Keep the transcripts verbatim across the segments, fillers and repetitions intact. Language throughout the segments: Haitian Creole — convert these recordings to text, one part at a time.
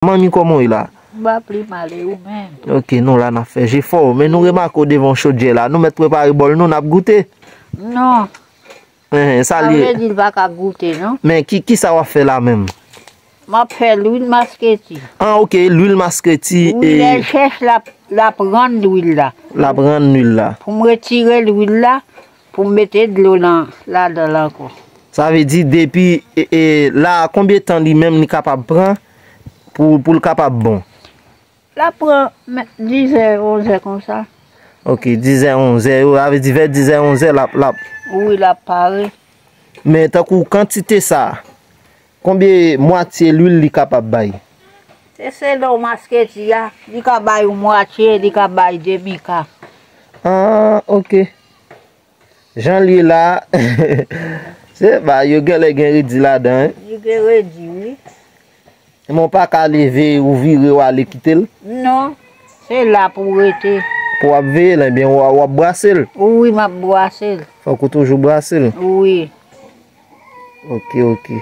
Manmi, kòman w ye la? M pa pli mal, e ou menm? Ok, nou la, n ap fè jefò. Men nou remake w devan chodyè la. Nou mèt prepare bòl nou, n ap goute. Non. Enhen, sa l ye? Sa vle di l pa ka goute, non. Men ki, ki sa w ap fè la menm? M ap fè lwil masketi. Ah, ok, lwil masketi. Wi, e lè l chèch, l ap, l ap rann lwil la. L ap rann lwil la. Pou m retire lwil la, pou m mete dlo nan, ladan l ankò. Sa vle di depi, e, e, la, konbyen tan li menm li kapab pran pou, pou l kapab bon? L ap pran men, dizè, onzè konsa. Ok, dizè, onzè, yo, sa vle di vè dizè, onzè, l ap, l ap. Wi, l ap pare. Men tankou kantite sa, konbyen mwatye lwil li kapab bay? Se selon masketi a, li ka bay yon mwatye, li ka bay demi ka. Ah, ok. Jan l ye la, se ba yo genlè gen redi ladan, wi. Li gen redi, wi. Men w pa ka leve, ou vire, w ale kite l? Non, se la pou w rete. Pou w ap veye l, ebyen w, w ap brase l? Wi, m ap brase l. Fòk ou toujou brase l? Wi. Ok, ok.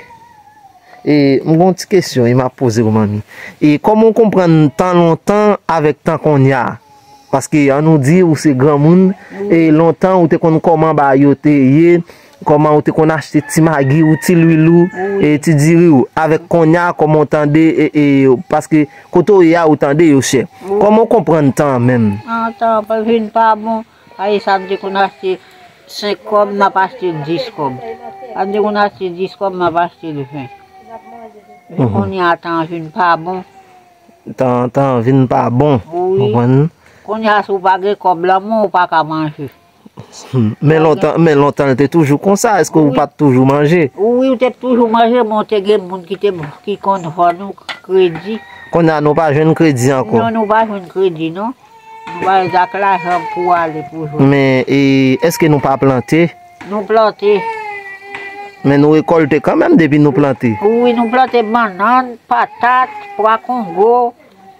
E m gon ti kesyon e m ap poze w, manmi. E kòman w konprann tan lontan avèk tan kounye a? Paske an nou di ou se granmoun, e lontan ou te konn kòman bagay yo te ye, kòman ou te konn achte ti magi ou, ti lwil ou, e ti diri ou. Avèk kounye a, kòman w tande, e, e, paske kote w ye a, ou tande yo chè. Kòman w konprann tan an menm? An, tan an vin pa bon. Paske sa m te konn achte senk kòb, m ap achte l dis kòb. Sa m te konn achte dis kòb, m ap achte l ven. Men kounye a tan an vin pa bon. Tan, tan an vin pa bon. Wi. Konprann? Kounye a si w pa gen kòb lan men, ou pa ka manje. Hmm. Men lontan, men lontan l te toujou konsa, èske ou pa t toujou manje? Wi, ou te toujou manje, men w te gen moun ki te, ki konn vann ou kredi. Kounye a nou pa jwenn kredi ankò? Non, nou pa jwenn kredi, non. Nou pa gen ak lajan pou ale pou jwenn. Men, e, èske nou pa plante? Nou plante. Men nou rekòlte kanmenm depi nou plante? Wi, nou plante bannann, patat, pwa kongo,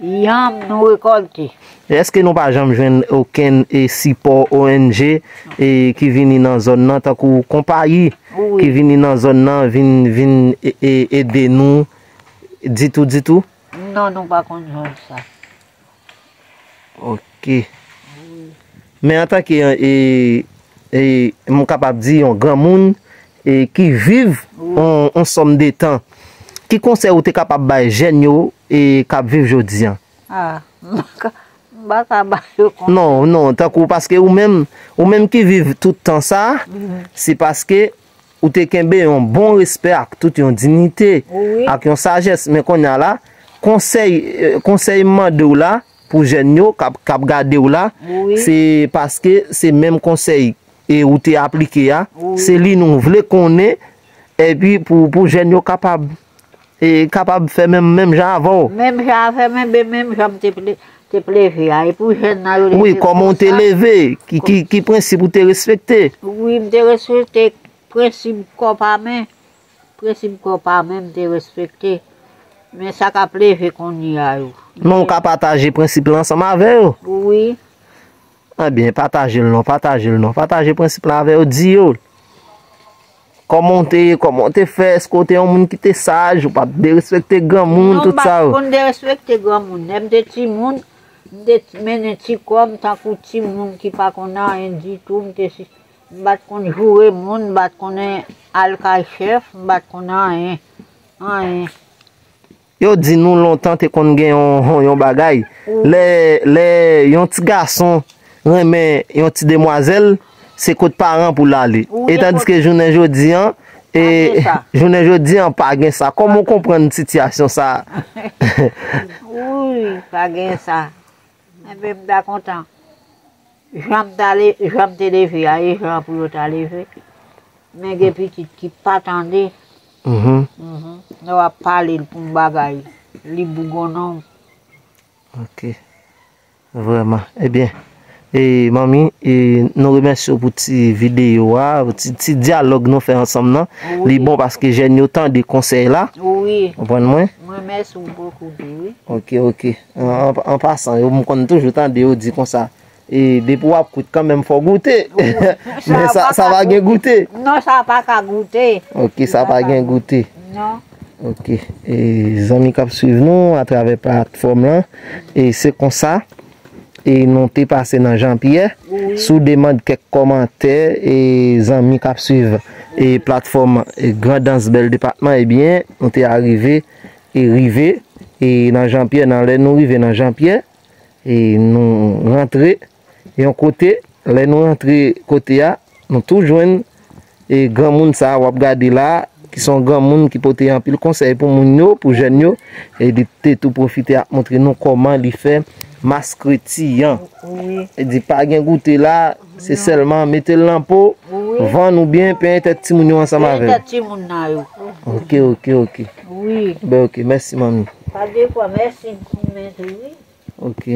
yanm, nou rekòlte. Èske nou pa janm jwenn okenn, e, sipò O N G, e, ki vini nan zòn nan, tankou konpayi ki vini nan zòn nan, vin, vin, e, e, ede nou ditou, ditou? Non, nou pa konn jwenn sa. Ok. Men antanke, e, e, m kapab di yon granmoun, e, ki viv yon, yon sòm de tan, ki konsèy ou te kapab bay jèn yo, e, k ap viv jodi an? Ah, m pa ka, m pa ka ba yo konsèy. Non, non, tankou paske ou menm, ou menm ki viv tout tan sa, se paske ou te kenbe yon bon respè ak tout yon diyite, ak yon sajès. Men kounye a la, konsèy, e, konsèy m mande w la, pou jèn yo k ap, k ap gade w la, se paske se menm konsèy, e, ou te aplike a, se li nou vle konnen, epi pou, pou jèn yo kapab, e, kapab fè menm, menm jan avè w. Menm jan avè m, men menm jan m te ple-, te leve a. E pou jèn nan yo leve konsa. Wi, kòman w te leve, ki, ki, ki prensip ou te respekte? Wi, m te respekte prensip kò pa men. Prensip kò pa men m te respekte. Men sa k ap leve kounye a yo. Men w ka pataje prensip la ansanm avè yo? Wi. Ebyen, pataje l non, pataje l non. Pataje prensip la avè yo, di yo. Kòman w te ye, kòman w te fè, èske w te yon moun ki te saj, ou pa t derespekte granmoun, tout sa yo? Non, m pa t konn derespekte granmoun. Lè m te timoun, m te mennen ti kò m tankou timoun ki pa konn anyen ditou, m te si M pa t konn joure moun, m pa t konnen al kay chèf, m pa t konn anyen. Anyen. Yo di nou lontan te konn gen yon, yon bagay. Lè, lè yon ti gason renmen yon ti demwazèl, se kot paran pou l ale. E tandiske jounen jodi an, e jounen jodi an pa gen sa. Kòman w konprann sitiyasyon sa a? Wi, pa gen sa. Enben, m ta kontan. Jan m ta le-, jan m te leve a, e jan pou yo ta leve. Men gen pitit ki pa tande. Mhm. Mhm. Lè w ap pale l pou yon bagay, li bougonnen w. Ok. Vrèman. Ebyen, e, manmi, e, nou remèsye w pou ti videyo a, pou ti, ti dyalòg nou fè ansanm nan. Wi. Li bon paske jèn yo tande konsèy la. Wi. Konprann mwen? Mwen remèsye w bokou tou, wi. Ok, ok. An, an, an pasan, yo, m konn toujou tande yo di konsa, e, depi w ap kwit kanmenm, fò w goute. Men sa, sa pa gen goute. Non, sa pa ka goute. Ok, sa pa gen goute. Non. Ok. E zanmi k ap swiv nou atravè platfòm lan, e se konsa, e nou te pase nan Janpyè. Wi. Sou demann kèk kòmantè, e zanmi k ap swiv, e platfòm, e Grandans Bèl Depatman, ebyen, nou te arive, e rive, e nan Janpyè, nan lè nou rive nan Janpyè, e nou rantre yon kote, lè nou rantre kote a, nou tou jwenn, e granmoun sa a w ap gade la, ki se yon granmoun ki pote anpil konsèy pou moun yo, pou jèn yo, e li te tou pwofite ap montre nou kòman li fè mas kreti an. Wi. E di pa gen goute la, se sèlman mete l nan po, wi, vann oubyen penyen tèt timoun yo ansanm avè l. Penyen tèt timoun nan yo. Ok, ok, ok. Wi. Ben ok, mèsi manmi. Pa de kwa, mèsi. Mèsi, wi. Ok.